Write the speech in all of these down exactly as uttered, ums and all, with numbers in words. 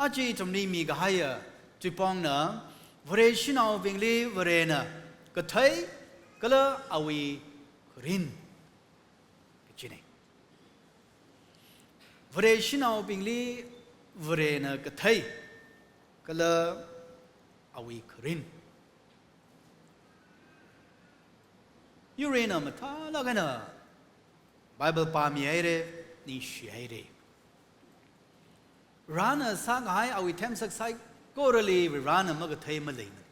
Aja ithumli mikahaiya tuipongna, Vare shanaobingli Varena kathei kala awui kharin kachina. Vare shanaobingli Varena kathei kala awui kharin. Yurena mathālāk eina Bible pāmihaira, ningshihaira. Varena sākahai awui themsak saikorali Varena makathei maleimana.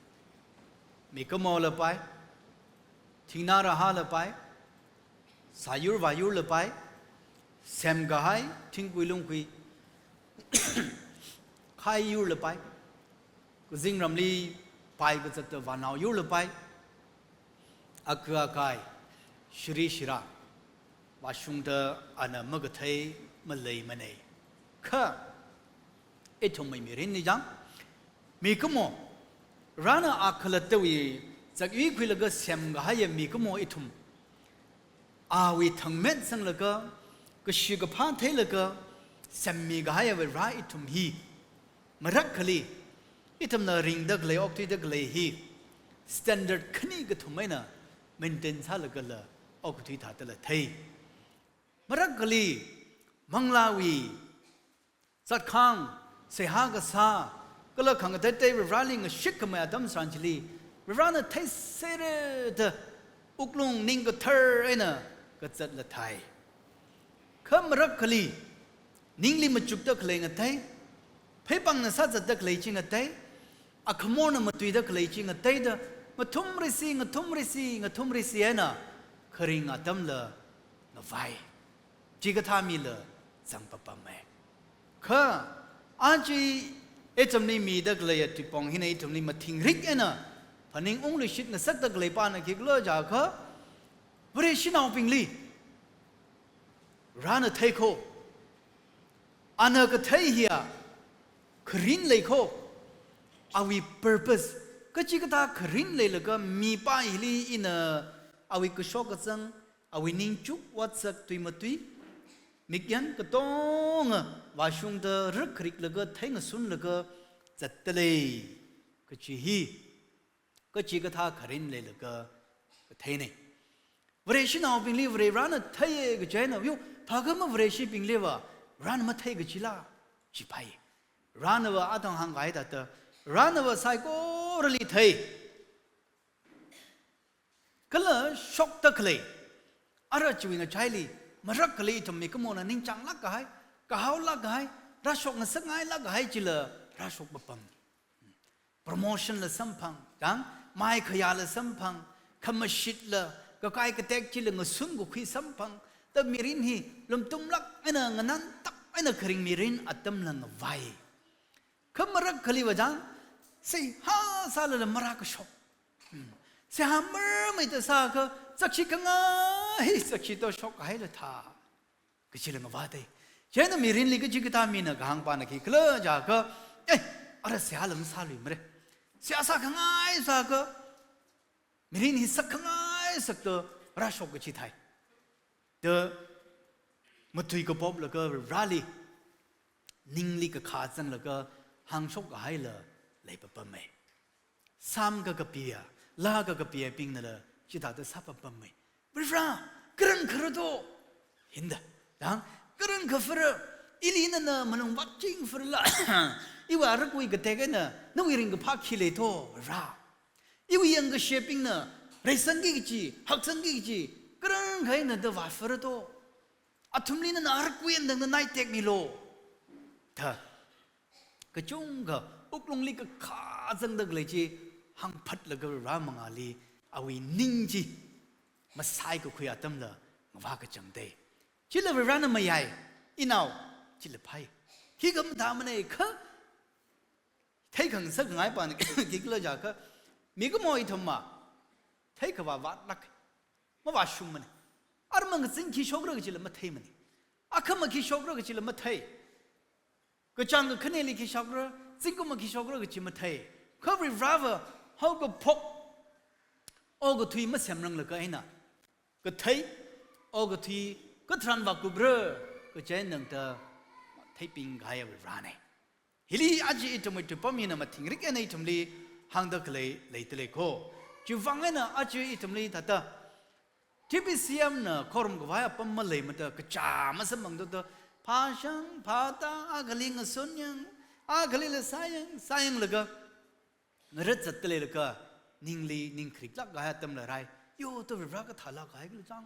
Mikumo lapai, thingnā rahā lapai, sāyur vāyur lapai, semkahai thingkui lungkui, khaiyur lapai, kazingramli pai kazata vānaoyur lapai, akha akai, shiri shira, vāshungda ana makathei maleimana. Kha ithumwui mirinli jang, mikumo, Varena akhalattawui zakyui khuilaga semkahaiya mikumo ithum, awui thangmet zanglaga, kashi kaphā theilaga, semmikahaiya Vare ithum hi, marakhali, ithumna ringda khalei, okthuida khalei hi, standard khani kathum eina maintain sālagala okthui thāda la thei. Marakhali, manglāwui zatkhang, seihā kasā, kala khangatei tei Vareli ngashit khamei atam tharan chili, Varena theiserda wuklung ning kathar eina kazat la thei. Kha marakhali, ningli machukda khalei ngatei, pheipangna sāzatda khalei chi ngatei, akhamorna matuida khalei chi ngateida, ngathumrisi, ngathumrisi, ngathumrisi eina kharing atamla ngavai. Chikathā mila zangpapamma. Kha, aja ithumli mida khaleiya tuipong hina ithumli mathingrik eina phaningungluishit ngasakda khalei pana khikhala jiakha, Vare shanaobingli Varena theikho, ana kathei hiya kharin leikho, awui purpose, kachikathā kharin leilaga mipā hili ina awui kashok kazang, awui ningchuk otsak tui matui, mikyan katonga vāshungda rikriklaga theingasunlaga zatda lei kachi hi, kachikathā kharin leilaga katheina. Vare shanaobingli Vare Varena theiya kachi eina, yo, phākha ma Vareshibingliva Varena mathei kachila, chiphai. Varenava atang hāngkahai thāda, Varenava saikorali thei. Kala shokda khalei, ara chiwui ngachaili, marakhali ithum mikumona ningchānglāk kahai, kahaolāk kahai, rāshok ngasakngailāk kahai chila rāshok papam. Promotion la samphang, dang, mai khayā la samphang, khamashit la, kakai katek chila ngasun kakhui samphang, da mirin hi lumtumlāk eina nganantak eina kharing mirin atamla ngavai. Kha marakhaliva jang, seihā sālala marākashok. Hmm. Seihā marmeida sākha, sakshi khangai, sakshi to shokhaila thā. Kachila ngavā thei. Chieina mirinli kachikathā mina kahāng pana khikhala jiakha, eh, ara seihā lam sāluimara. Seihā sākhangai sākha, mirin hi sakkhangai sakto rāshok kachi thei. Da matui kapoplaga Vareli, ningli kakhā zanglaga hāngshok kahaila leipapamma. Psalm kakapiya, laa kakapiyabingnala chithāda sāpampamma. Vare, kharan kharado. Hinda, dang, kharan khaphara, ili nana malung vakching pharala, iwui arakui katek eina, nawui ringkaphā khi leito, Vare. Iwui yangkashebingna, reisangki kachi, haksangki kachi, kharan khaina da vāpharado. Athumli nana arakui eina tangda naitekmilo. Da kachungkha wuklungli kakhā zangda khalei chi hāngphatlaga Vare mangāli awui ning chi masai kakhui atamla ngavā kachang thei. Chila Varena mayai, inao, chila phai. Khikha mathāmana kha, theikhangasak ngai pana khikhala jiakha, mikumo ithumva theikhavā vātlāk, mavāshungmana. Armang kazing khi shokra kachila matheimana. Akhama khi shokra kachila mathei. Kachāng kakhaneli khi shokra, zingkumva khi shokra kachi mathei. Kha Vareva haokaphok okathui masemranglakha eina, kathei okathui katharan vākupra kachi eina tangda theiping kahaiya Varena. Hili aja ithumwui tuipam hina mathingrik eina ithumli hāngda khalei leidalei ko. Chiwuivang eina aja ithumli thāda T B C M na khorum khavai apam maleimada kachā masamphangda da phāshang, phātā, akhali ngasun yang, akhalila sāyang, sāyanglaga ngarat zatda leilaga ningli ning khariklāk kahai atamla rai. Yo, to Varivara kathālāk kahai khala chang.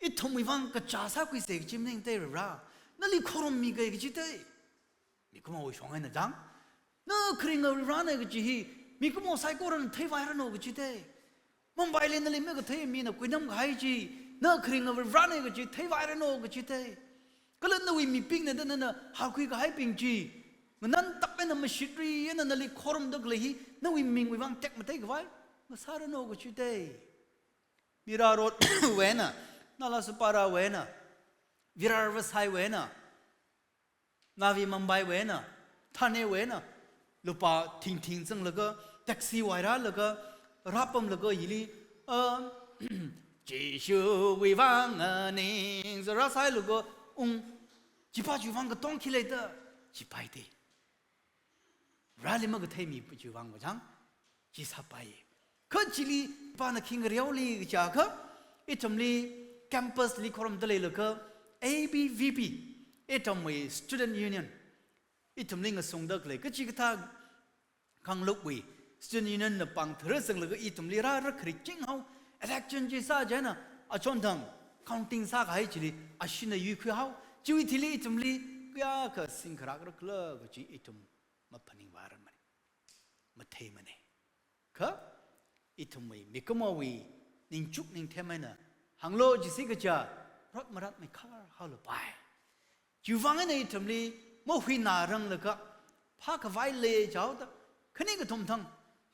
Ithumwui vang kachā sākhuisa kachi maningthei Varivara. Nali khorum mikei kachithei. Mikumowui shong eina chang. Na kharinga Varivarana kachi hi mikumo saikorana theivairanu kachithei. Mumbaili nali makathei mina kuinam kahai chi, na kharinga Varivarana kachi theivairanu kachithei. Kala nawui mibingna da nana hākhui kahaibing chi, nganantap eina mashitri eina nali khorumda khalei hi, nawui mingwui vang tekmatei khavai ngasāranu kachithei. Mira Road wui eina, Nalasopara wui eina, Virar Vasai wui eina, Navi Mumbai wui eina, Thane wui eina, lupā thingthing zanglaga, taxi vairālaga, rāpamlaga hili, ah, Jishuwui vang aning, zara sailaga, ung, chipā chiwui vang katong khi leida, chipaithei. Vareli makathei mi chiwui vang kachang, chi sāpai. Kha chili pāna khi ngareoli kajiakha, ithumli campus li khorumda leilaga A B V P, ithumwui student union, ithumli ngasungda khalei, kachikathā kanglukwui student union na pāng tharā zanglaga ithumli rāra kharik ching hao, election chi sā chieina, achonthang counting sā kahai chili, ashina yuikhui hao, chiwui thili ithumli kayākha singkharak rakhala kachi ithum maphaningvāra mane. Matheimane. Kha, ithumwui mikumowui ningchuk ningthem eina hānglu jisi kaja, rot marat meikhar haolu pai. Chiwuivang eina ithumli mahuinaranglaga, phākhavai lei jihaoda, khani kathum thang,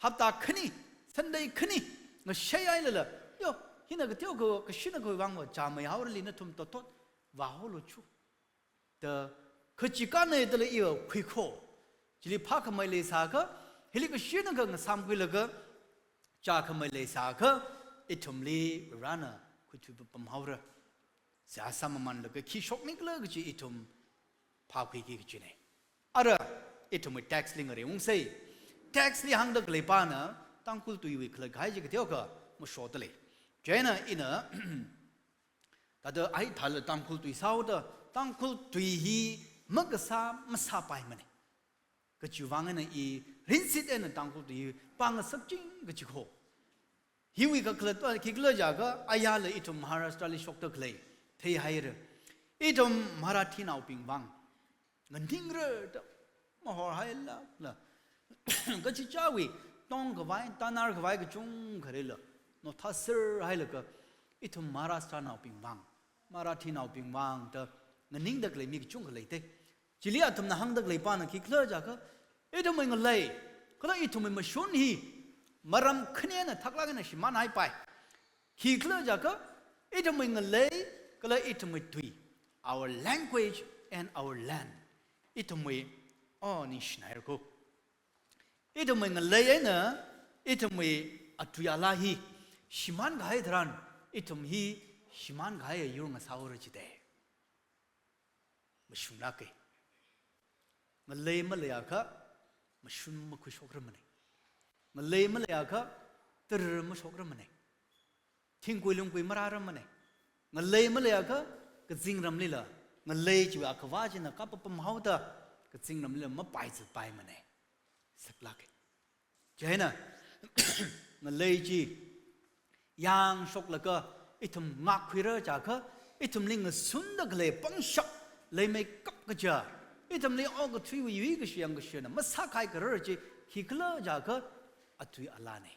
hapta khani, Sunday khani, ngashei hailala, yo, hina kateokha, kashina khavai vang va, chāmei haorali nathum totot vāhaolu chu. Da kachikānna dala iva khuikho. Chili phākhamei leisākha, hili kashina kha ngasāmkhuilaga, chākhamei leisākha, ithumli Varena khuithui papam haora. Sāsā mamanlaga khi shoknikhala kachi ithum phākhuiki kachine. Ara, ithumwui text li ngareungsei. Text li hāngda khalei pāna, Tangkhul tuiwui khala kahai chi kateokha, mashoda lei. Chieina ina, thāda ai thāla Tangkhul tui sāhaoda, Tangkhul tui hi makasā masāpaimane. Kachiwuivang eina i rinsit eina Tangkhul tui hi pāngasakching kachikho. Hiwui kakhalat pa khikhala jiakha, ayala ithum Maharashtra li shokda khalei, theihaira. Ithum Marathinaobing vang nganingrar da, mahorhailala. Kachichāwui, tongkhavai, tanarkhavai kachungkha leila, nothaser hailaga, ithum Maharashtranaobing vang, Marathinaobing vang da, nganingda khalei mi kachungkha leithei. Chili athumna hāngda khalei pāna khikhala jiakha, ithumwui ngalei, kala ithumwui mashun hi, maram khani eina thaklāk eina shimānhaipai. Khikhala jiakha, ithumwui ngalei, kala ithumwui tui, our language and our land. Ithumwui, oh, ningshinairako. Ithumwui ngalei eina, ithumwui atui alā hi, shimānkahai tharan, ithum hi, shimānkahai yur ngasāhaora chithei. Mashunglāke. Ngalei maleiakha, mashun makhuishokramane. Ngalei maleiakha, tara mashokramane. Thingkui lungkui marāramane. Ngalei maleiakha, kazingramlila, ngalei chiwui akhava china kapapam haoda, kazingramlila mapaizatpaimane. Saklāke. Chieina, ngalei chi yangshoklaga ithum ngakkhuira jiakha, ithumli ngasunda khalei pangshap leimeikap kaja, ithumli okathuiwui yuikashi yangkashina masākahai karar chi khikhala jiakha, atui alāne.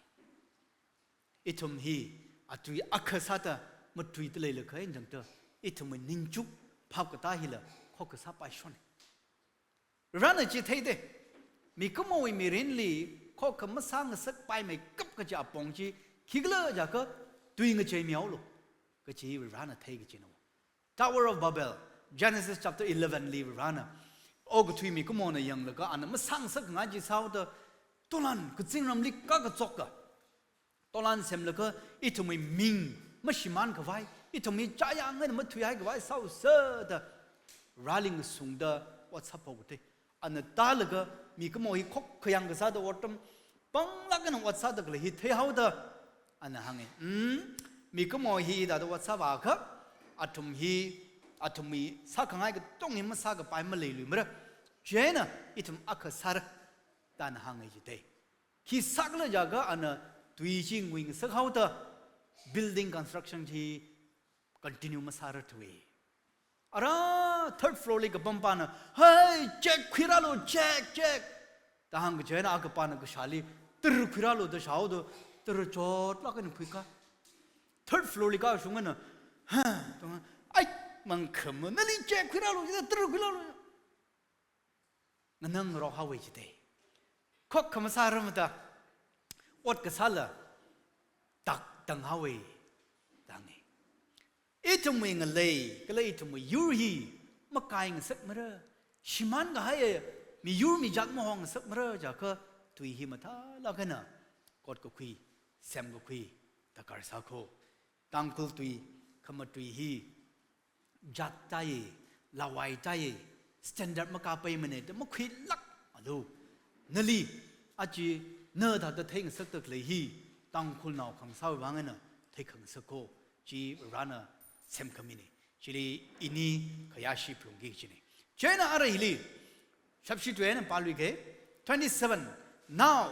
Ithum hi atui akha sāda matuida leilakha eina tangda, ithumwui ningchuk phap katā hila khokkha sāpaishone. Varena chi theithei. Mikumowui mirinli khokkha masāngasakpaimeikap kaja apong chi, khikhala jiakha tui ngacheimihaolu kaji Varena thei kajina. Tower of Babel, Genesis chapter eleven li Varena, okathui mikumona yanglaga ana masāngasakngai chi sāhaoda, tolan kazingramli kakachokka, tolan semlaga ithumwui ming mashimānkhavai, ithumwui chayang eina mathuihaikhavai sāhaosa da, Vareli ngasungda ot sāphok kathei. Ana tālaga mikumo hi khokkhayang kasāda otram panglāk eina ot sāda khalei hi theihaoda, ana hānga. Hmm, mikumo hi hithāda ot sāvākha, athum hi, athumwui sākhangai katonga hi masākapai maleiluimara. Chieina ithum akha sāra, da ana hānga jite. Khi sākhala jiakha ana tui chi nguingasak haoda building construction chi continue masārar thuwa. Ara third floor li kapampana, "Hai, check khuirālu, check, check," da hāngkachina, akapana kashāli, "Tara khuirālu," da shāhaoda, tara chotlāk eina khuika. Third floor li kashungana, "Ha," da hānga, "Ai, mangkhama, nali check khuirālu, tara khuirālu." Nganangrok haowa jite. Khokkha masāramada, ot kasāla tak tang haowa, da hānga. Ithumwui ngalei, kala ithumwui yur hi makaingasakmara. Shimān kahaiya miyur mijat mahongngasakmara jiakha tui hi mathālāk eina kotkakhui, semkakhui darkar sākho. Tangkhul tui, khamatui hi jat tāya, lavai tāya, standard makāpaimana da makhuilākalu. Nali, aja na thāda theingasakda khalei hi, Tangkhulnao khangasāwui vang eina theikhangasak kho, chi Varena semkhamina. Chili ini khayāshi phalungki kachina. Chieina ara hili, shapshi tui eina pāluike. Twenty-seven. Now,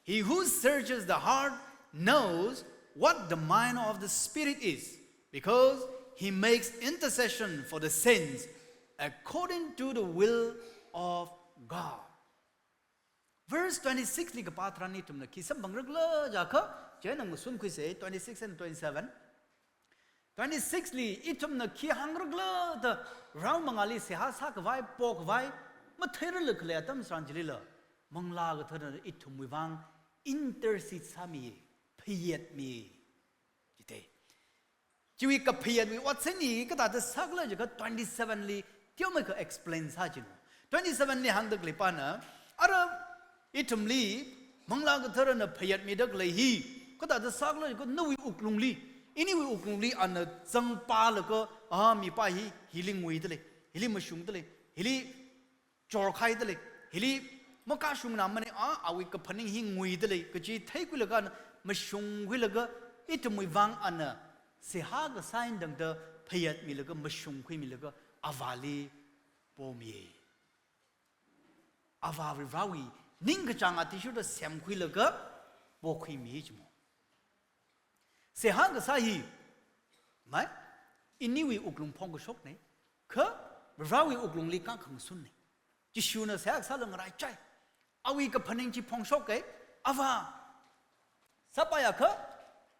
he who searches the heart knows what the mind of the Spirit is, because he makes intercession for the saints according to the will of God. Verse twenty-six li kapā tharan ithumna khi samphangrala jiakha, chieina ngasunkhuisa, twenty-six and twenty-seven. Twenty-six li ithumna khi hāngrala da, rao mangāli seihā sākhavai, pokhavai matheirarla khalei atam tharan chilila, Manglā Katharana ithumwui vang intercede sāmi, phayetmi jite. Chiwui kaphayetwui otsak hi kathāda sākhala jiakha twenty-seven li teomeikha explain sā chino. Twenty-seven li hāngda khaleipana, ara ithumli Manglā Katharana phayetmida khalei hi kathāda sākhala jiakha nawui wuklungli, iniwui wuklungli ana zangpālaga, ah, mipā hi hili nguida lei, hili mashungda lei, hili chorkhaida lei, hili makashungna mane, a, awui kaphaning hi nguida lei kachi theikhuilaga, mashungkhuilaga, ithumwui vang ana seihā kasā eina tangda phayetmilaga, mashungkhuimilaga, Avāli pomi. Avā Varewui ningkachāng athishurda semkhuilaga pokhuimi jimo. Seihā kasā hi, mai, iniwui wuklung phongkashokna, kha Varewui wuklungli kakhangasunna. Jishuna seihā kasāla ngaraichai. Awui kaphaning chi phongshoka, Avā, sāpaiakha,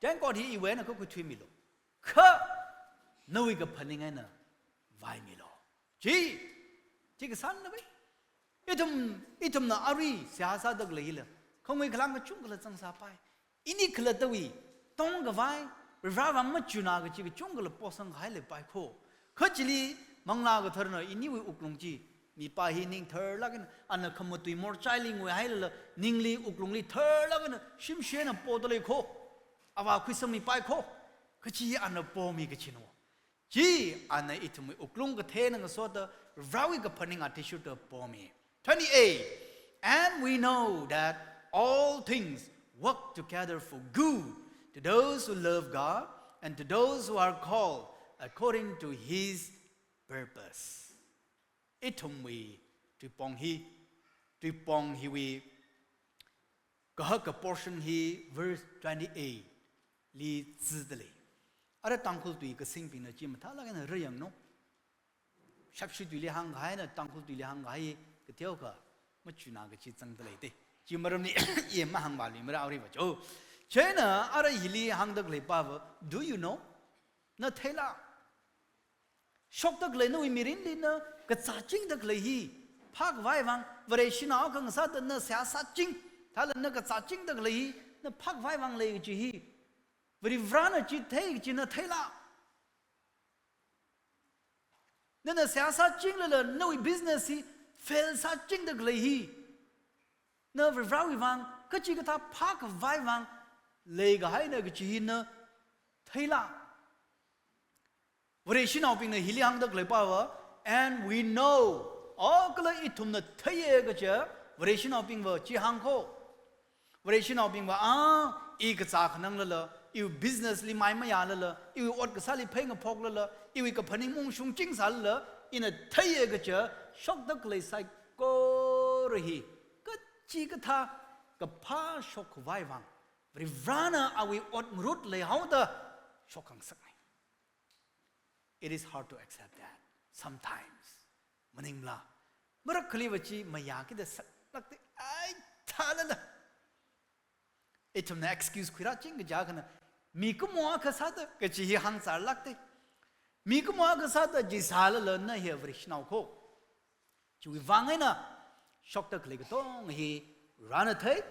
tengkot hi iwui eina kakhuithuimilu. Kha nawui kaphaning eina vaimilu. Chi, chi kasāna bai. Ithum, ithumna arui seihā sāda khaleila, khangui khalang kachungkhala zangsāpai. Ini khalattawui tongkhavai, Varewui vang machuna kachi kachungkhala posang kahai leipai kho. Kha chili Manglā Katharana iniwui wuklung chi, mipā hi ning tharlāk eina, ana khamatui morchaili nguihailala, ningli wuklungli tharlāk eina, shimshina poda lei kho. Avā khuisangmipai kho. Kachi ana pomi kachino. Chi ana ithumwui wuklung kathei eina ngasoda, Varewui kaphaning athishurda pomi. Twenty-eight. And we know that all things work together for good to those who love God and to those who are called according to his purpose. Ithumwui tuipong hi, tuipong hiwui kahaka portion hi verse twenty-eight li zida lei. Ara Tangkhul tui kasingbingna chi mathālāk eina rāyanglu. Shapshi tuili hāngkahaina Tangkhul tuili hāngkahai kateokha machuna kachi zangda leite. Chi maramli i mahāngvāluimara aruiva cho. Chieina ara hili hāngda khaleipava, do you know? Na theila? Shokda khalei nawui mirinli na kazāchingda khalei hi phākhavai vang, Vareshinao khangasāda na seihā sāching, thāla na kazāchingda khalei hi na phākhavai vang lei kachi hi, Varivarana chithei kachi na theila? Nana seihā sāchinglala nawui business hi fail sāchingda khalei hi, na Varivarawui vang kachikathā phākhavai vang leikahaina kachi hi na theila? Vareshinaobingna hili hāngda khaleipava, and we know Oh, kala ithumna theiya kaja, Vareshinaobingva chi hāng kho. Vareshinaobingva, ah, i kazā khananglala, iwui business li mai mayālala, iwui ot kasāli phei ngaphoklala, iwui kaphaning mungshung chingsālala, ina theiya kaja, shokda khalei saikora hi, kachikathā kaphā shokkhavai vang, Varivarana awui ot ngarut leihaoda shokkhangasakna. It is hard to accept that sometimes. Maningla, marakhaliva chi mayākida saklākda, ai, thālala. Ithumna excuse khuirāching kaja khana, mikumo akha sāda kachi hi hāngzārlākda. Mikumo akha sāda chi sālala na hi Vareshinao kho. Chiwui vang eina shokda khalei katonga hi Varena thei,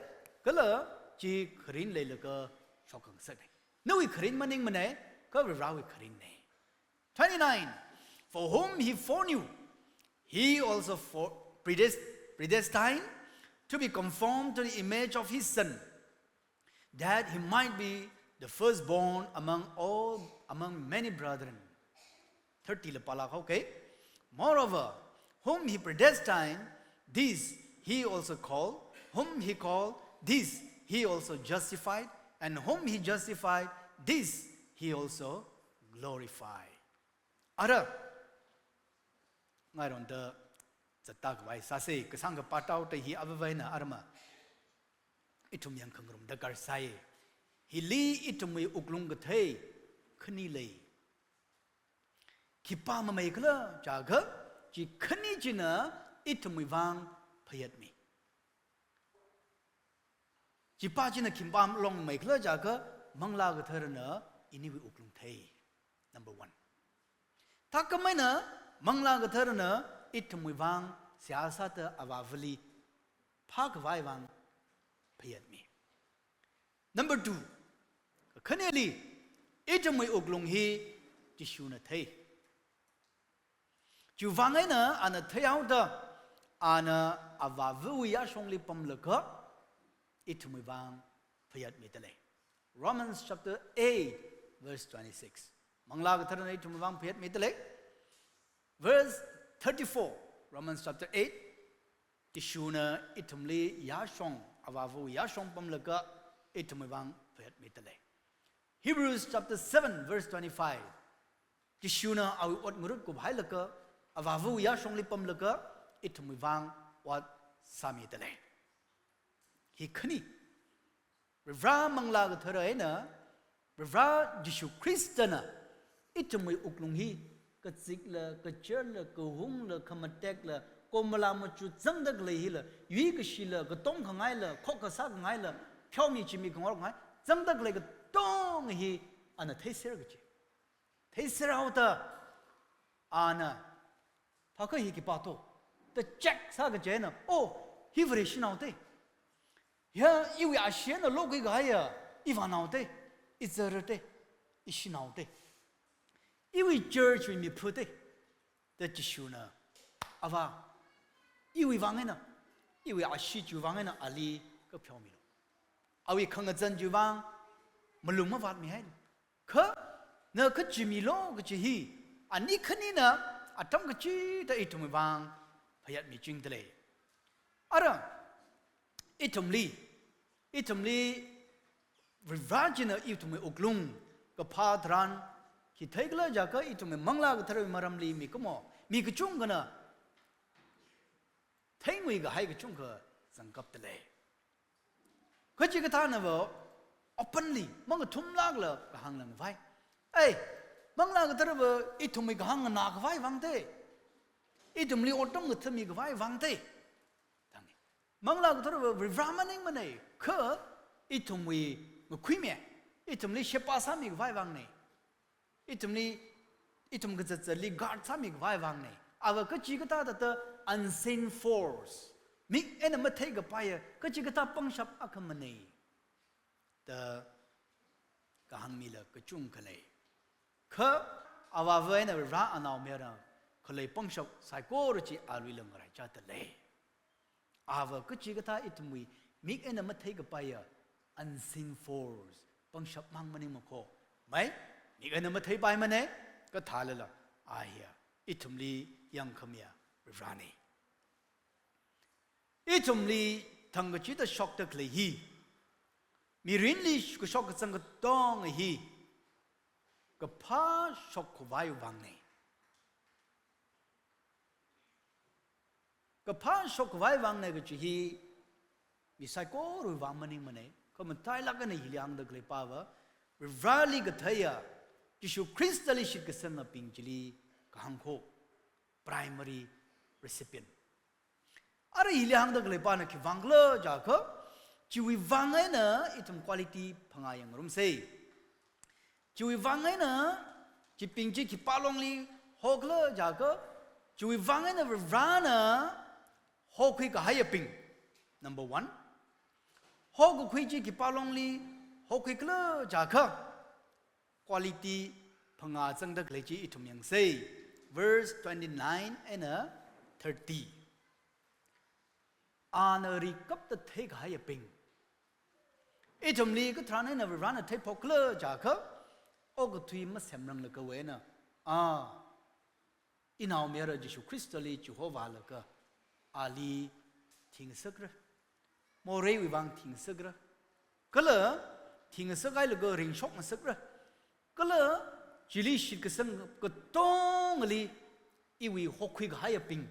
kala chi kharin leilaga shokkhangasakna. Nawui kharin maningmana, kha Varivarawui kharinna. Twenty-nine. For whom he foreknew, he also for predest-, predestined to be conformed to the image of his Son, that he might be the firstborn among all, among many brethren. Thirty la pālāk haoke. Moreover, whom he predestined, this he also called. Whom he called, this he also justified. And whom he justified, this he also glorified. Ara, ngaronda zatta khavai sāsa, kasāngkha pātaoda hi avāvaina arama ithum yangkhangarumda karsai. Hili ithumwui wuklung kathei khani lei. Khipā mamei khala jiakha, chi khani china ithumwui vang phayat mi. Chipā china khipā long mamei khala jiakha, Manglā Katharana iniwui wuklung thei. Number one. Thākhameina Manglā Katharana ithumwui vang seihā sāda Avāvali phākhavai vang phayat mi. Number two, kakhaneli, ithumwui wuklung hi Jishuna thei. Chiwui vang eina ana theihaoda, ana Avāvawui yāshongli pamlaga, ithumwui vang phayat mida lei. Romans chapter eight, verse twenty-six. Manglā Katharana ithumwui vang phayat mida lei. Verse thirty-four, Romans chapter eight. Jishuna ithumli yāshong, Avāvawui yāshong pamlaga ithumwui vang phayat mida lei. Hebrews chapter seven, verse twenty-five. Jishuna awui ot ngarut kuphailaga, Avāvawui yāshongli pamlaga, ithumwui vang ot sāmida lei. Hi khani, Varivara Manglā Kathara eina, Varivara Jishu Khristana, ithumwui wuklung hi, kazikla, kachārla, kahungla, khamatekla, komala machu zangda khalei hila, yuikashila, katong khangaila, khokkha sākhangaila, pheomi chimi khangarok ngai, zangda khalei katonga hi ana theiser kaji. Theiser haoda, ana, thākha hi khipā to, da check sā kaji eina, oh, hi Vareshinao te. Ya, iwui ashee eina lokhui kahaiya, ivānao te, izara te, ishinao te. Iwui church wui miphu te. Da Jishuna, Avā, iwui vang eina, iwui ashee chiwui vang eina ali kapheomilu. Awui khangazan chiwui vang, malung mavātmihailu. Kha, na kachimilu kaji hi, ani khanina, atam kachida ithumwui vang, phayat michingda lei. Ara, ithumli, ithumli, Varivara china ithumwui wuklung, kaphā tharan, khi theikhala jiakha ithumwui Manglā Katharawui maramli mikumo, mi kachungkhana, theingui kahai kachungkha zangkapda lei. Kachikathānava openly, mangathumlākla kahāng langvai. Ei, Manglā Katharava ithumwui kahāng nganākhavai vang te. Ithumli otram ngathami khavai vang te. Thang ni. Manglā Katharava Varivara maningmana, kha ithumwui ngakhuimi, ithumli sheba sāmi khavai vangna. Ithumli, ithum kazatzatli guard sāmi khavai vangna. Ava kachikathā thāda unseen force, mik eina matheikapaiya, kachikathā pangshap akhamana. Da kahāng mila kachungkha lei. Kha, Avāva eina Varivara anaomayara, khalei pangshap saikora chi aluila ngaraichāda lei. Ava kachikathā ithumwui, mik eina matheikapaiya, unseen force, pangshap mang maningmana kho. Mai, mik eina matheipaimana, kathālala, a hiya, ithumli yangkhamiya, Varivarana. Ithumli thangkachida shokda khalei hi, mirinli kashok kazang katonga hi, kaphā shokkhavai vangna. Kaphā shokkhavai vangna kachi hi, mi saikorawui vang maningmana, kha matailāk eina hili hāngda khaleipa va, Vareli katheiya, Jishu Khristali shitkasangabing chili kahāng kho, primary recipient. Ara hili hāngda khaleipana khivang khala jiakha, chiwui vang eina ithum quality phangā yangngarumsa. Chiwui vang eina, chibing chi khipā longli hokhala jiakha, chiwui vang eina Varena hokhui kahaiyabing. Number one. Hokakhui chi khipā longli hokhui khala jiakha, quality phangā zangda khalei chi ithum yangsa. Verse twenty-nine eina thirty. Ana rikapta theikahaiyabing. Ithumli katharan eina Varena theiphok khala jiakha, okathui masemranglakha wui eina, a, inaomayara Jishu Khristali chihovālaga, ali thingasakra. Moreiwui vang thingasakra. Kala thingasak hailaga ringshokngasakra. Kala chili shitkasang katongali iwui hokhui kahaiyabing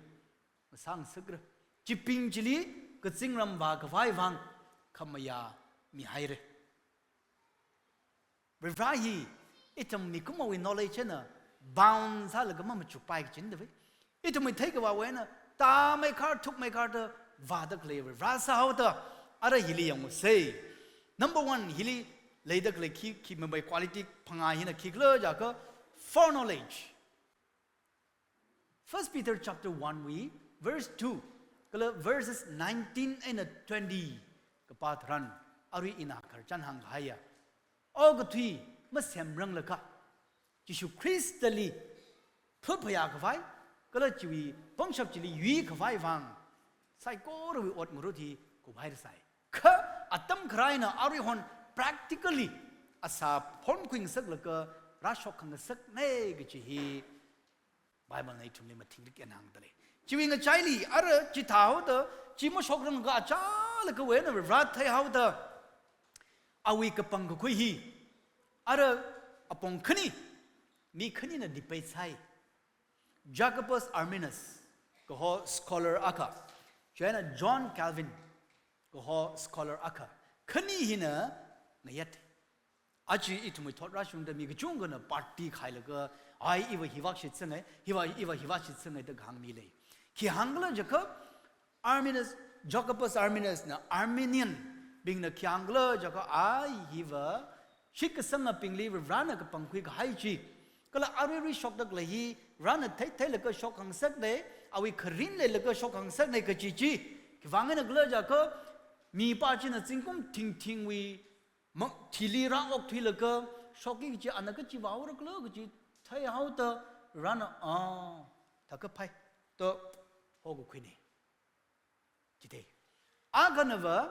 masāngasakra. Chibing chili kazingram vākhavai vang khamayā mihaira. Vare hi, ithum mikumowui knowledge eina bound sālaga mamachukpai kachinda vai. Ithumwui theikhavāwui eina, tāmeikhar, thukmeikhar da vāda khalei Vare sāhaoda, ara hili yangsa. Number one, hili leida khalei khi, khi mamai quality phangā hina khikhala jiakha, foreknowledge. First Peter chapter one wui, verse two, kala verses nineteen eina twenty kapā tharan, arui ina khararchan hāngkahaiya, okathui masemranglakha, Jishu Khristali phaphayā khavai, kala chiwui pangshap chili yuikhavai vang, saikorawui ot ngarut hi khuipaira sai. Kha atam kharā eina aruihon practically asā phonkhuingasaklaga rāshok khangasakna kachi hi Bible na ithumli mathingrik eina hāngda lei. Chiwui ngachaili ara chithāhaoda, chi mashokrangakha achālakhawui eina Vare theihaoda, awui kapangkakhui hi, ara apong khani, mi khanina debate sāi. Jacobus Arminius kaho scholar akha, chieina John Calvin kaho scholar akha, khani hina ngayāt. Aja ithumwui thot rāshungda mi kachungkhana party khailaga, ai iva hi vāshitsangai, hiva, iva hi vāshitsangai da kahāng mi lei. Khi hāngkhala jiakha, Arminius, Jacobus Arminius na Arminian bingna khi hāngkhala jiakha, ai hiva shitkasangabingli Varena kapangkhui kahai chi, kala aruirui shokda khalei hi Varena theitheilaga shok khangasakna, awui kharing leilaga shok khangasakna kachi chi, khivang eina khala jiakha, mipā china zingkum thingthingwui ma, thili rāokthuilaga shokki kachi, ana kachi vāhaora khala kachi theihaoda Varena, a, thākha phai, da hokakhuina. Chithei. Akhana va,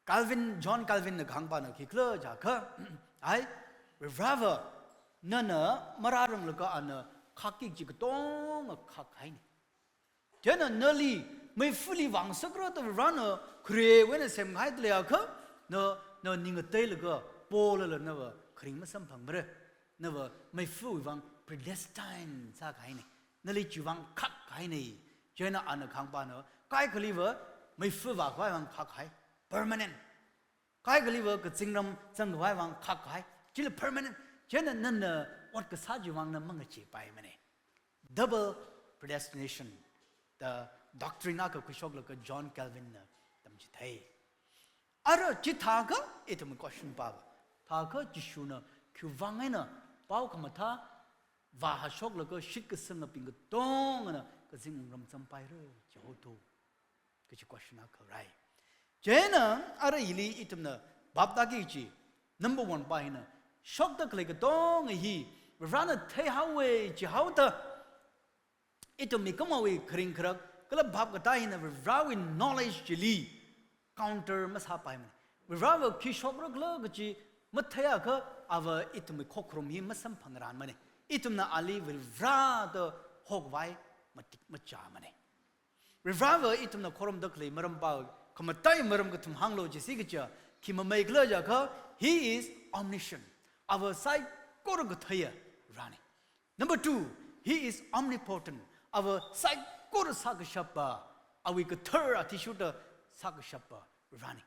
Calvin, John Calvin na kahāngpana khikhala jiakha, ai, Vareva, nana marāranglakha ana khakki kachi katonga khakhaina. Chieina nali meifali vāngasakra da Varena kharewui eina semkahai leiakha, na, na ning ngateilaga polala nava kharing masamphangmara. Nava meifawui vang predestined sākahaina. Nali chiwui vang khakkahaina. Chieina ana kahāngpana, kaikhaliva meifa vākhavai vang khakkahai. Permanent. Kaikhaliva kazingram zangkhavai vang khakkahai. Chila permanent. Chieina nana ot kasā chiwui vang na mangacheepaimana. Double predestination da doctrine akha khuishoklaga John Calvin na tamchithei. Ara chithākha, ithum question pāva, thākha Jishuna khiwui vang eina pao khamathā vāhāshoklaga shitkasangabing katongana kazing wungram zampaira jihaoda kachi question akha rai. Chieina ara hili ithumna bhap tāki kachi, number one pā hina, shokda khalei katonga hi Varena theihaowa jihaoda, ithum mikumowui kharing kharak, kala bhap katā hina Varewui knowledge chili counter masāpaimana. Vareva khi shokra khala kachi matheiakha, ava ithumwui khokharum hi masamphangranmana. Ithumna ali Vare da hokhavai matik machāmana. Varivarava ithumna khorumda khalei maram pa, khamataiya maram kathum hānglu jisi kaja, khi mamei khala jiakha, He is omniscient. Ava saikora katheiya Varena. Number two, He is omnipotent. Ava saikora sākashap pa, awui kathar athishurda sākashap pa Varena.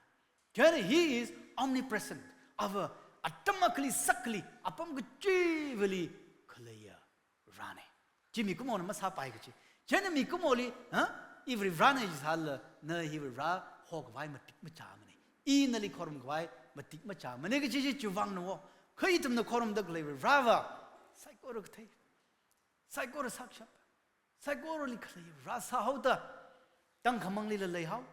Then He is omnipresent. Ava atam akhali sākhali, apam kachivali khaleiya Varena. Chi mikumona masāpai kachi. Chieina mikumoli, ha? I Varivarana jisālala, na hi Varivara hokhavai matik machāmana. I nali khorumkhavai matik machāmana kachi chi chiwuivangna wo. Kha ithumna khorumda khalei Varivarava saikora kathei, saikora sākashap, saikorali khalei Varivara sāhaoda, tangkhamanglila leihao,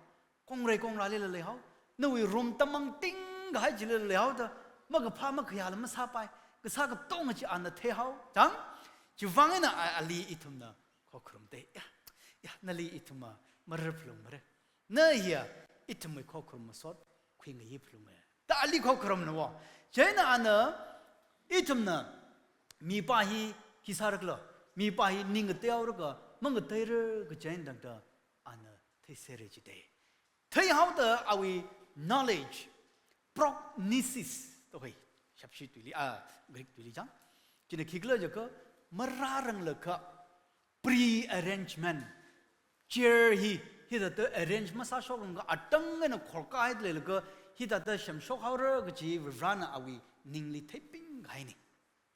kongrei kongrālila leihao, nawui room tamang ting kahai chilila leihaoda, makaphā makhayāla masāpai, kasā katonga chi ana theihao, chang? Chiwuivang eina a-, ali ithumna khokharum te, ya, ya, nali ithumva marar phalungmara. Na hiya ithumwui khokharum masot khuingayi phalunga. Da ali khokharumna wo. Chieina ana ithumna mipā hi khi sārakhala, mipā hi ning ngateihaorakha, mangateira kaji eina tangda ana theiserra jite. Theihaoda awui knowledge, prognosis, to hoi, shapshi tuili, ah, Greek tuili chang. China khikhala jiakha, marāranglakha, pre-arrangement. Chair hi, hithāda arrange masāshokranglakha atang eina khorkahai leilaga, hithāda semshokhaora kaji Varivarana awui ningli theipingkahaina.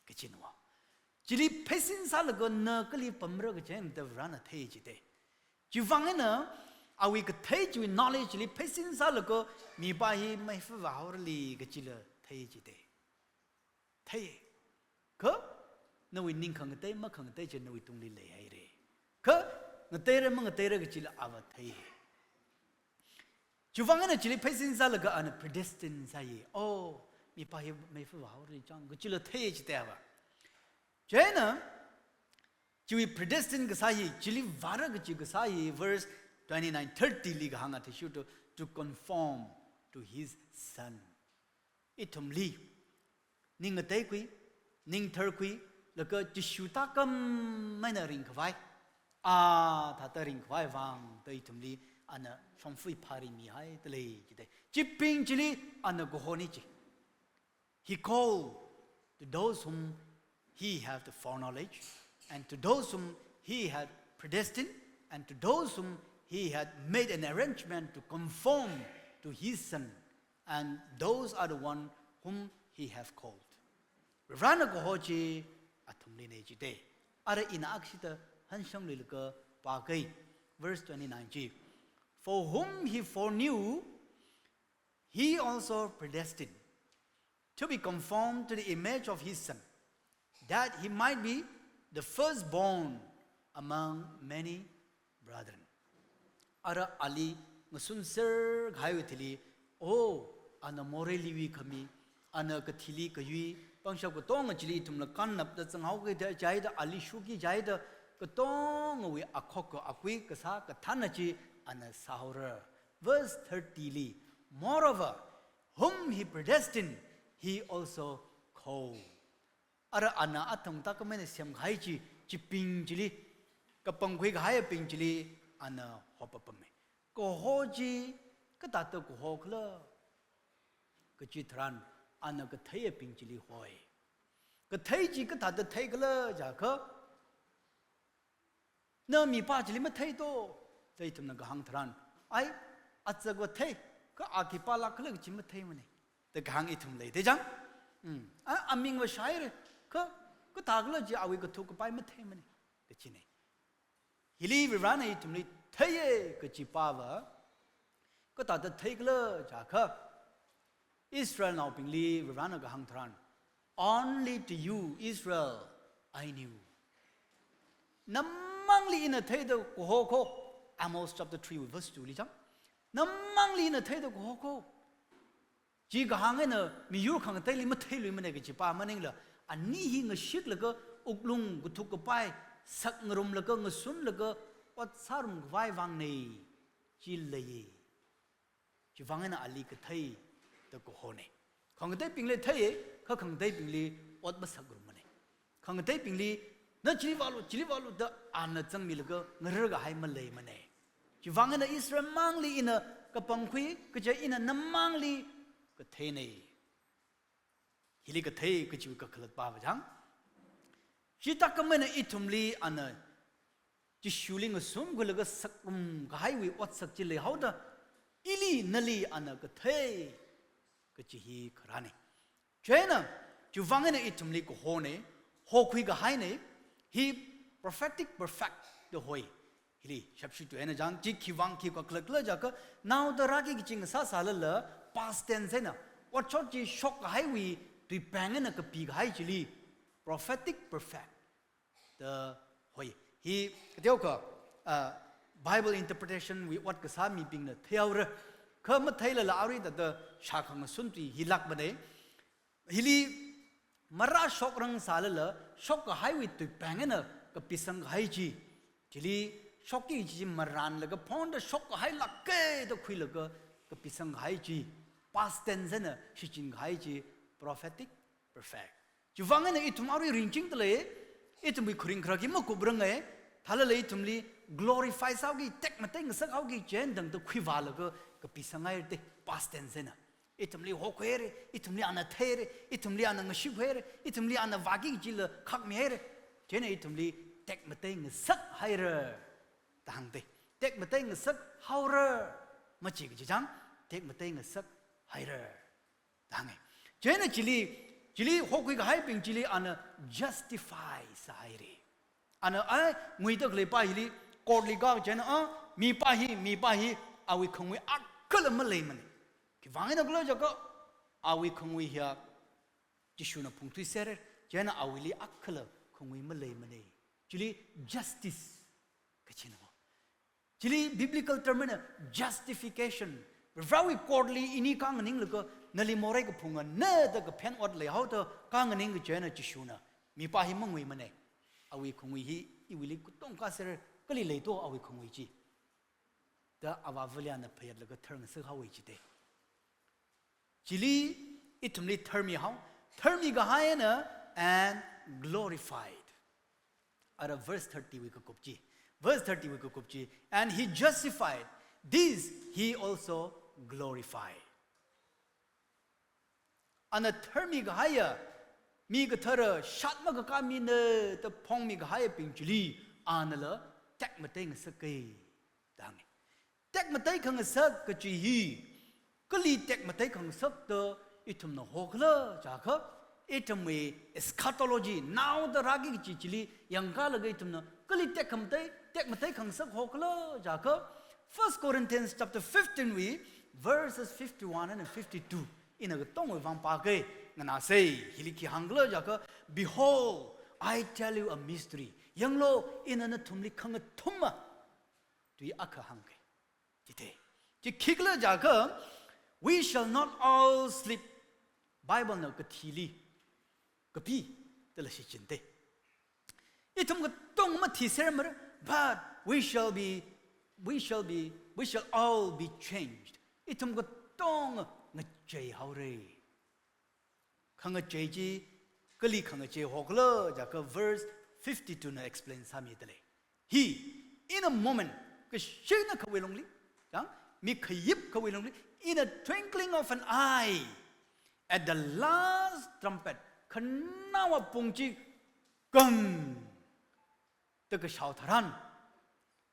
Kachina wo. Chili pheisin sālaga na kali pamra kaji eina Varivarana thei jite. Chiwuivang eina awui kathei chiwui knowledge chili pheisin sālaga mipā hi meifa vāhaorali kajila thei jite. Thei. Kha nawui ning khangatei makhangatei chi nawui tungli leihaira. Kha ngateira mangateira kajila ava thei. Chiwuivang eina chili pheisin sālaga ana predestine sāya. Oh, mipā hi meifa vāhaorali chang kajila thei jite ava. Chieina, chiwui predestine kasā hi, chili vāra kaji kasā hi, verse twenty-nine, thirty li kahāng athishurda, to conform to his son. Ithumli, ning ngateikhui, ning tharkhui, laga Jishu tākam eina ringkhavai, a thāda ringkhavai vang da ithumli ana shongfa phāri mihaida lei jite. Chibing chili ana kahona chi. He called to those whom he had foreknowledge, and to those whom he had predestined, and to those whom he had made an arrangement to conform to his son, and those are the one whom he have called. Varivarana kaho chi athumlina jite. Ara ina akshita hanshang luilaga pākei. Verse twenty-nine chi. For whom he foreknew, he also predestined to be conformed to the image of his son, that he might be the firstborn among many brethren. Ara ali ngasunser kahaiwui thili, oh, ana moreiliwui khami, ana kathili kayui, pangshap katonga chili ithumla kannapda zanghaoki da, chieina ali shuki chieina katongawui akhok akhui kasā kathāna chi ana sāhaora. Verse thirty li, moreover, whom he predestined, he also called. Ara ana athang tākam eina semkahai chi, chibing chili, kapangkhui kahaibing chili, ana hopapama. Kaho chi, kathāda kahokhala kachi tharan, ana katheiyabing chili hoi. Kathei chi kathāda theikhala jiakha, na mipā chili mathei to, da ithumna kahāng tharan, ai, atsakva thei, kha a khipālāk khala kachi matheimana, da kahāng ithum lei, da chang? Mm. A, amingva shāhaira, kha, kathākhala chi awui kathuk kapai matheimana, kachina. Hili Varivarana ithumli theiya kachi pāva, kathāda theikhala jiakha, Israelnaobingli Varivarana kahāng tharan, "Only to you, Israel, I knew." Namangli ina theida kaho kho, Amos chapter three verse two li chang. Namangli ina theida kaho kho. Chi kahāng eina miyur khangateili matheiluimana kachi pā maningla, ani hi ngashiklaga wuklung kathuk kapai sakngarumlaga ngasunlaga ot sārum khavai vangna, chi leiya. Chiwuivang eina ali kathei da kahona. Khangateibingli theiya, kha khangateibingli ot masakngarummana. Khangateibingli, na chili vālu, chili vālu da ana zangmilaga ngarar kahai maleimana. Chiwuivang eina Israel mangli ina kapangkhui, kaja ina namangli katheinei. Hili kathei kachi kakhalat pāva chang. Chithākhamei eina ithumli ana Jishuli ngasumkhuilaga sakrum kahaiwui otsak chi leihaoda, ili nali ana kathei kachi hi kharānei. Chieina, chiwuivang eina ithumli kahonei, hokhui kahainei, hi prophetic perfect da hoi. Hili, shapshi tui eina chang, chi khiwuivang khi kakhalat khala jiakha, naoda rāki kachi ngasāsālala, past tense eina, otshot chi shok kahaiwui tuipeng eina kapi kahai chili, prophetic perfect da hoi. Hi, kateokha, ah, Bible interpretation wui ot kasā mibingna theihaora. Kha matheilala arui thāda shākha ngasun tui hi lākmanei. Hili marāshokrang sālala, shok kahaiwui tuipeng eina kapisang kahai chi. Chili shokki chi marānlaga phongda shok kahai lāka da khuilaga kapisang kahai chi. Past tense eina shichin kahai chi, prophetic perfect. Chiwuivang eina ithum arui ringchingda lei, ithumwui kharing kharā khi makupranga, thālala ithumli glorify sāhaoki, tekmatei ngasakhaoki, chieina tangda khuivālaga kapisang haira te, past tense eina. Ithumli hokhuihaira, ithumli ana theihaira, ithumli ana ngashikhuihaira, ithumli ana vāki kajila khakmihaira. Chieina ithumli tekmatei ngasakhaira da hāng te. Tekmatei ngasakhaora, machi kachi chang, tekmatei ngasakhaira da hānga. Chieina chili, chili hokhui kahaibing chili ana justify sāhaira. Ana ai, nguida khalei pā hili, court li ka chieina, a, mipā hi, mipā hi, awui khangui akhala maleimanei. Khiwuivang eina khala jiakha, awui khangui hiya, Jishuna phungthuiserra, chieina awuili akhala khangui maleimanei. Chili justice kachina mo. Chili biblical term eina justification. Varewui court li ini kanganinglaga nali morei kaphunga na da kaphen ot leihaoda kanganing kachi eina Jishuna mipā hi manguimanei. Awui khangui hi iwuili katongkha serra, kali leito awui khangui chi da avāvali ana phayātlaga tharngasak haowa chite. Chili ithumli tharmihao, tharmi kahai eina and glorified. Ara verse thirty wui kakup chi. Verse thirty wui kakup chi. And he justified. This he also glorified. Ana tharmi kahaiya, mi kathara shat makakā mina da phongmi kahaiyabing chili, anala tekmatei ngasaka da hānga. Tekmatei khangasak kachi hi, kali tekmatei khangasak da ithumna hokhala jiakha, ithumwui eschatology, naoda rāki kachi chili yangkalaga ithumna kali tekmatei, tekmatei khangasak hokhala jiakha, First Corinthians chapter fifteen wui verses fifty-one and fifty-two. Ina katongwui vang pāka, nganāsei, hili khi hāngkhala jiakha, "Behold, I tell you a mystery." Yanglu, ina nathumli khangathuma tui akha hāngka. Chite. Chi khikhala jiakha, "We shall not all sleep." Bible na kathili kapi dala shichinte. Ithum katong mathisermara, but we shall be, we shall be, we shall all be changed. Ithum katong ngacheihaora. Khangachei chi, kali khangachei hokhala jiakha verse fifty-two na explain sāmidalei. Hi, in a moment, kashina khawui lungli, chang, mikhayip khawui lungli, in a twinkling of an eye, at the last trumpet, khanaowa pung chi kang da kashao tharan,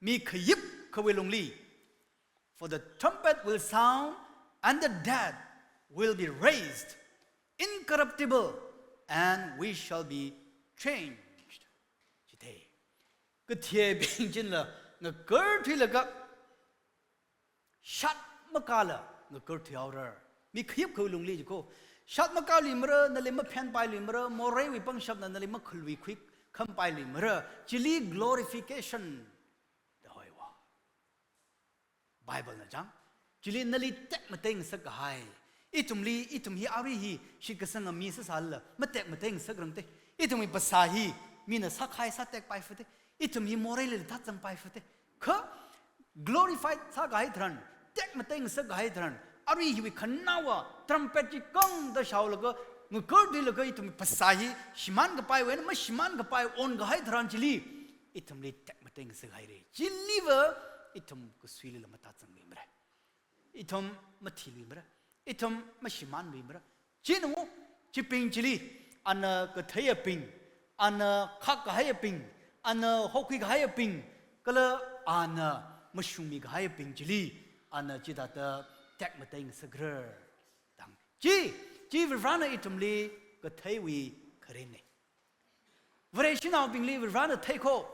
mikhayip khawui lungli, "For the trumpet will sound, and the dead will be raised incorruptible, and we shall be changed." Chite. Kathiyabing chila ngakarthuilaga, shat makāla ngakarthuihaora. Mikhayip khawui lungli jiko. Shat makāluimara, nali maphenpailuimara, moreiwui pangshapna nali makhalui khui khampailuimara. Chili glorification da hoiwa. Bible na chang. Chili nali tekmatei ngasak kahai. Ithumli, ithum hi arui hi shitkasanga mi sāsālala, matekmatei ngasak rangte. Ithumwui phasā hi, mina sākhai sātekpai fate. Ithum hi moreili thāzangpai fate. Kha glorified sākahai tharan, tekmatei ngasak kahai tharan, arui hiwui khanaowa trumpet chi kang da shaolaga, ngakarthuilaga ithum phasā hi shimān kapaiwui eina mashimān kapai onkahai tharan chili, ithumli tekmatei ngasak haira. Chiliva ithum kasuilila matāzangluimara. Ithum mathiluimara. Ithum mashimānluimara. China, chibing chili, ana katheiyabing, ana khak kahaiyabing, ana hokhui kahaiyabing, kala ana mashungmi kahaiyabing chili, ana chithāda tekmatei ngasakra. Dang. Chi, chi Varivarana ithumli katheiwui kharinna. Vareshinaobingli Varivarana theikho.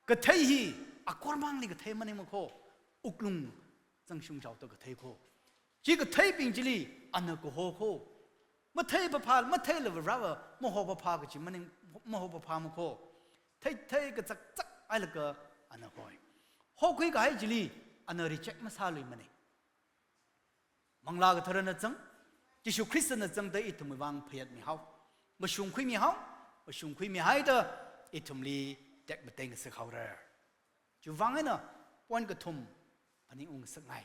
Kathei hi akormangli kathei maningmakho, wuklung zangshung chaoda katheikho. Chi katheibing chili ana kahokho. Mathei papha, matheila Varivarava maho papha kachi maning, maho paphamakho. Theithei kazakzak hailaga ana hoi. Hokhui kahai chili ana reject masāluimana. Manglā Katharana zang, Jishu Khristana zangda ithumwui vang phayat mihao. Mashungkhui mihao, mashungkhui mihaida ithumli tekmatei ngasakhaora. Chiwuivang eina point kathum phaningungngasakngai.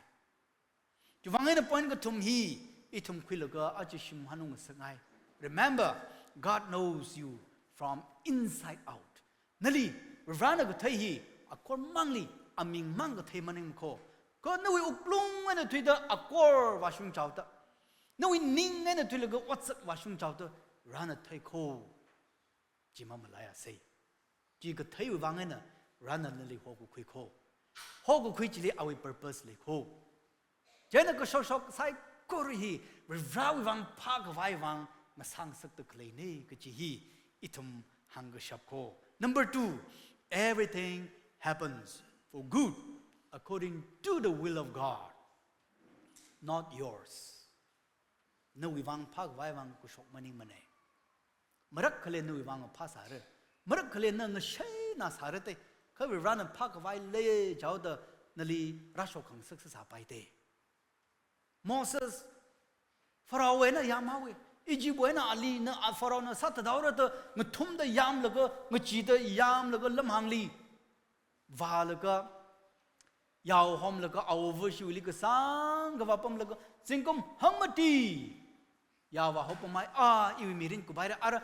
Chiwuivang eina point kathum hi ithum khuilaga aja shim hanungngasakngai. Remember, God knows you from inside out. Nali, Varivarana kathei hi akormangli, amingmang kathei maningmakho. Kha nawui wuklung eina thuida akor vāshung chaoda, nawui ning eina thuilaga otsak vāshung chaoda Varivarana theikho. Chi mamalaiasei. Chi katheiwui vang eina Varivarana nali hokakhuikho. Hokakhui chili awui purpose leikho. Chieina kashokshok saikora hi Varivarawui vang phākhavai vang masangasakda khaleina kachi hi ithum hāngkashapkho. Number two, everything happens for good according to the will of God, not yours. Nawui vang phākhavai vang kashok maningmana. Marakkhali nawui vang phāsāra. Marakkhali na ngashaina sāra te. Kha Varivarana phākhavai lei chaoda nali rāshok khangasak sāsāpai te. Moses, Pharaoh eina yamhaowa. Egypt eina ali na a Pharaohna sāthathaora da ngathumda yamlaga, ngacheeda yamlaga lamhāngli vālaga, yao homlaga, awo vāshiwuili kasāng kavā pamlaga, zingkum hangmati yao vāhao pamhai, a iwui mirin kuphaira, ara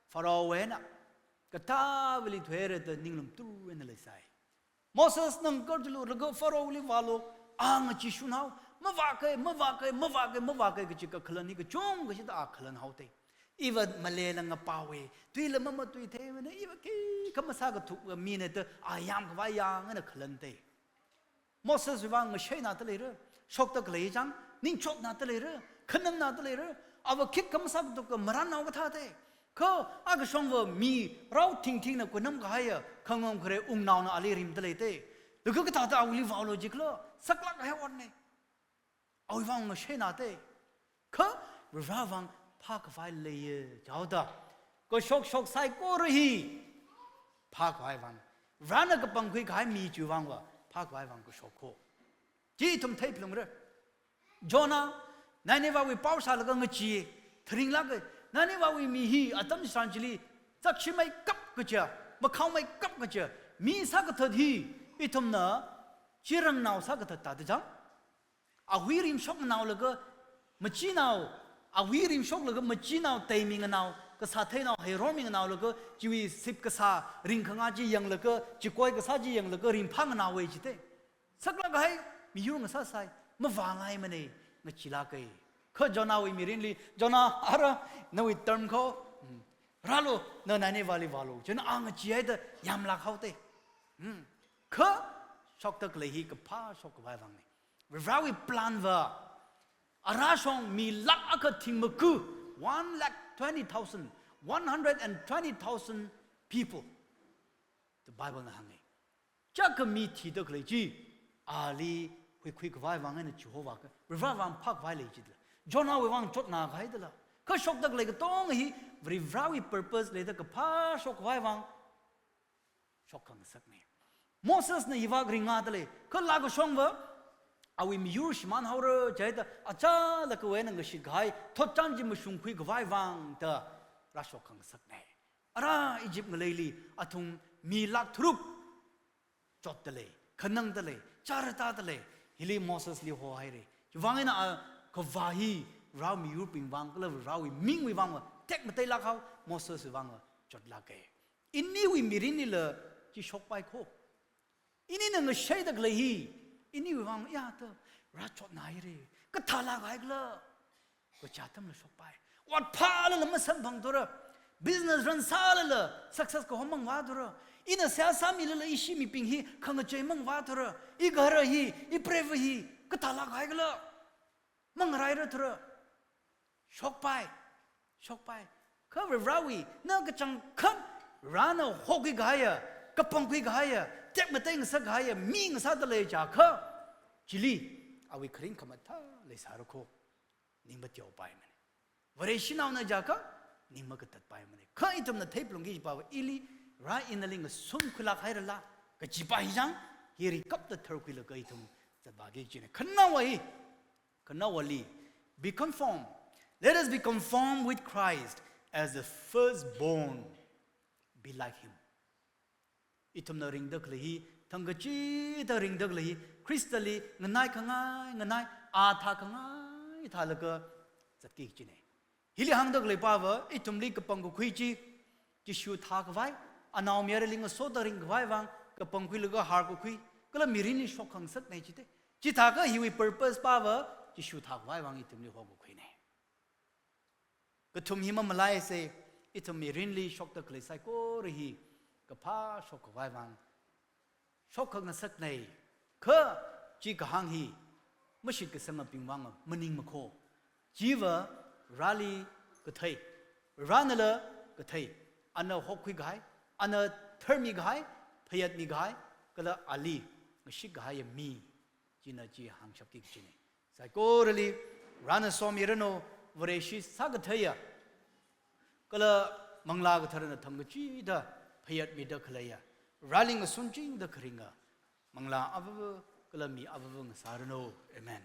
Pharaoh eina katāvali thuira da ninglum tur eina leisai. Moses nang kar tulu laga Pharaohli vālu, a ngachee shunhao, mavākai, mavākai, mavākai, mavākai kachi kakhalan hi kachungkha shida a khalan haote. Iva maleila ngapāwa, tuila mamatuitheiwana, iva khikha masākathuk mina da a yamkhavai yangna khalante. Moseswui vang ngashaina da leira, shokda khalei chang, ningchotna da leira, khanangna da leira, ava khikha masākathuk ka marānnao kathāte. Kha a kashongva mi rao thingthingna kunam kahaiya, khangong khare wungnaona ali rimda leite. Laga kathāda awuili vālu jikhala, saklāk kahai otne. Awui vang ngashaina te. Kha Varivara vang phākhavai leiya chaoda, kashokshok saikora hi phākhavai vang. Varivarana kapangkhui kahai mi chiwui vangva phākhavai vang kashokho. Chi ithum theiphalungra. Jonah, Ninevehwui pao shālaga ngachee, tharinglāka. Ninevehwui mi hi atam chitharan chili zakshimei kap kaja, makhao mei kap kaja, mi sākathat hi ithumna chirangnao sākathat thāda chang. Ahui rimshoknganao laga machinao, ahui rimshoklaga machinao teimi nganao, kasā theinao heiror minganao laga, chiwui sip kasā ringkhanga chi yanglaga, chikoi kasā chi yanglaga ringphānganaowa jite. Saklāk kahai miyur ngasāsai, mavāngaimana, ngacheelāka. Kha Jonahwui mirinli, Jonah ara, nawui term kho, hmm, rālu, na Ninevehli vālu, chieina a ngacheehaida yamlāk haote. Hmm. Kha shokda khalei hi kaphā shokkhavai vangna. Varivarawui plan va, arāshong mi lakh akha thingmaku, one lakh twenty thousand, one hundred and twenty thousand people. The Bible na hānga. Chaka mi thida khalei chi, ali huikhuikhavai vang eina chihovāka, Varivara vang phākhavai lei chidala. Jonahwui vang chotna kahaidala. Kha shokda khalei katonga hi, Varivarawui purpose leida kaphā shokkhavai vang shok khangasakna. Mosesna hivāk ringa dalei, kha laa kashongva, awui miyur shimānhaora jihaida, achālakkhawui eina ngashit kahai thotchan chi mashungkhuikhavai vang da rāshok khangasakna. Ara Egypt ngaleili athum mi lakh tharuk chotdalei, khanangdalei, chārātādalei, hili Mosesli hohaira. Chiwui vang eina a kavā hi rao miyurbing vang kala raowui mingwui vangva tekmateilāk hao, Moseswui vangva chotlāka. Iniwui mirinlila chi shokpai kho. Inina ngashaida khalei hi, iniwui vang ya ta, rāchotna haira, kathālāk haikhala. Kachā atamla shokpai. Ot phālala masamphangthura. Business run sālala success kahom mangvāthura. Ina seihā sāmilala ishi mibing hi khangachei mangvāthura. Igahara hi, ipreivā hi, kathālāk haikhala. Mangarairathura. Shokpai. Shokpai. Kha Varivarāwui, na kachangkhat, Varena hokhui kahaiya, kapangkhui kahaiya, tekmatei ngasak kahaiya mi ngasāda lei jiakha, chili, awui kharing khamathā leisāra kho, ning mateopaimana. Vareshinaona jiakha, ning makatatpaimana. Kha ithumna theiphalungki kajipa va ili, Vare ina nali ngasumkhuilāk hairala, kajipa hi chang, hi rikapta tharkhuilaga ithum zatvāki kajina. Khanaowa hi, khanaowali, be conformed. Let us be conformed with Christ as the firstborn. Be like him. Ithumna ringda khalei hi, thangkachida ringda khalei hi, Khristali nganai khangai, nganai, a thākhangai thālaga zatki kajina. Hili hāngda khaleipa va, ithumli kapangkakhui chi, Jishu thākhavai, anaomayarali ngasoda ringkhavai vang, kapangkhuilaga harkakhui, kala mirinli shokkhangasakna jite. Chithākha hiwui purpose pa va, Jishu thākhavai vang ithumli hokakhuina. Kathum hi mamalaisa, ithum mirinli shokda khalei saikora hi, kaphā shokkhavai vang, shokkhangasakna, kha chi kahāng hi, mashitkasangabing vang maningmakho. Chiva Vareli kathei, Varenala kathei, ana hokkhui kahai, ana tharmi kahai, phayatmi kahai, kala ali ngashit kahaiya mi, china chi hāngshapki kajina. Saikorali, Varena somiranu, Vareshi sākatheiya, kala Manglā Katharana thangkachida phayatmida khaleiya, Vareli ngasunchingda kharinga, manglā avava, kala mi avava ngasāranu. Amen.